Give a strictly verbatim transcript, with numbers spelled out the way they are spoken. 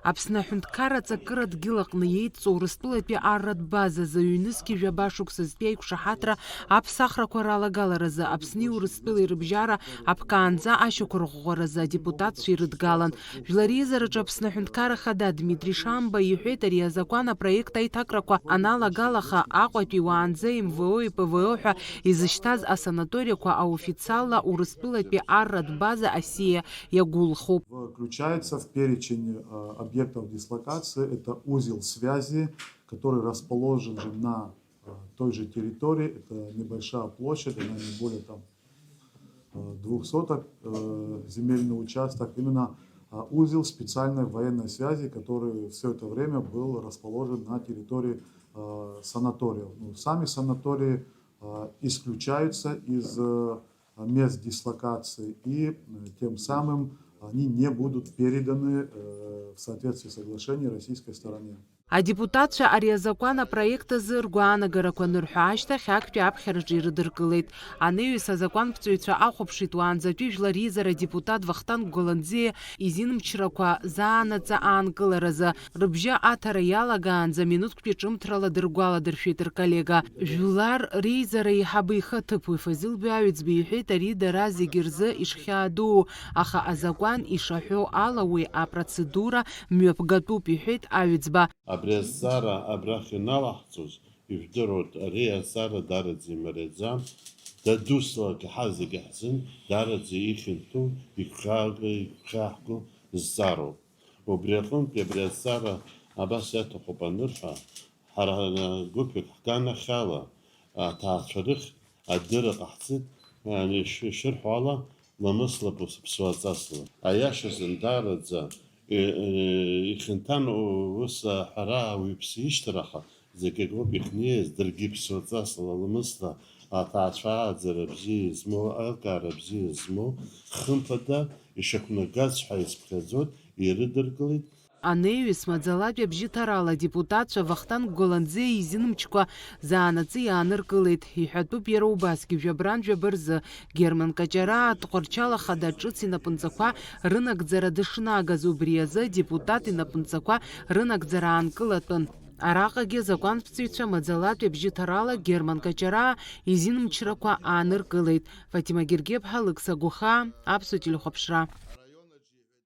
Аԥсны аҳәынҭқарра аҵакыра дгьыл аҟны иеидҵоу Урыстәылатәи арратә базазы ҩнызқьи жәаба шықәсазтәи аиқәшаҳаҭра аԥсахрақәа ралагаларазы Аԥсни Урыстәылеи рыбжьара аԥкаанӡа ашьақәырӷәӷәаразы адепутатцәа ирыдгалан. Жәлар реизараҿы Аԥсны аҳәынҭқарра ахада Дмитри Шамба иҳәеит, ари азакәан апроект аиҭакрақәа аналагалаха, Аҟәатәи уаанӡа М В О-и П В О ҳәа изышьҭаз асанаториақәа аофициалла Урыстәылатәи арратә база Осиа иагәылхуп. Включается в перечень, э, объектов дислокации, это узел связи, который расположен же на, э, той же территории, это небольшая площадь, она не более там, э, двух соток, э, земельный участок, именно, э, узел специальной военной связи, который все это время был расположен на территории, э, санаториев. Ну, сами санатории, э, исключаются из, э, мест дислокации, и, э, тем самым они не будут переданы, э, в соответствии соглашений российской стороне. Адепутатцәа ари азакәан апроект азы ргәаанагарақәа анырҳәа ашьҭахь, актәи аԥхьараҿы ирыдыркылеит. Анаҩс азакәанԥҵәаҩцәа ахәаԥшит уаанӡатәи Жәлар Реизара адепутат Вахтанг Гәаланӡиа изинмчрақәа заанаҵы аанкыларазы. Рыбжьы аҭара иалагаанӡа минуҭктәи ҿымҭрала дыргәаладыршәеит рколлега. Жәлар Реизара аиҳабы ихаҭыԥуаҩ Фазил Баҩӡба иҳәеит, ари дара зегьы рзы ишхьаа дуу, аха азакәан ишаҳәо ала уи апроцедура мҩаԥгатәуп, иҳәеит Аҩӡба. Абри азҵаара абрахь иналаҳҵоз, ижәдыруеит, ари азҵаара даараӡа имариаӡам, дадусла ҳа зегьы ҳзын даараӡа ихьанҭоу, игәхьаага-, игәхьаахго зҵаароуп. Убри аҟынтәи абри азҵаара абас иаҭахуп анырҳәа, ҳара гәыԥҩык ҳганахьала аҭаацәа рыхь адырра ҟаҳҵеит, ишырҳәо ала, ламысла ԥсуаҵасла. Аиашазын, даараӡа, э, э, ихьанҭан ус аҳәара ауаҩԥсы ишьҭараха, зегь акоуп ихниаз, даргьы ԥсуаҵасла, ламысла аҭаацәа ааӡара бзиа измоу, аилкаара бзиа змоу, хымԥада ишақәнагаз ҳәа изԥхьаӡоит, ирыдыркылеит. Анаҩс маӡалатәи абжьыҭарала адепутатцәа Вахтанг Гәаланӡиа изинмчқәа заанаҵы иааныркылеит. Иҳәатәуп иара убасгьы жәабран жәаба рзы Герман Каҷараа Тҟәарчал ахада ҿыц инапынҵақәа рынагӡара дышнагаз, убри азы адепутат инапынҵақәа рынагӡара аанкылатәын. Араҟагьы азакәанԥҵаҩцәа маӡалатәи абжьыҭарала Герман Каҷараа изинмчрақәа ааныркылеит. Фатима Гергеԥҳа, Лықьса Гәахаа, Аԥсуа телехәаԥшра.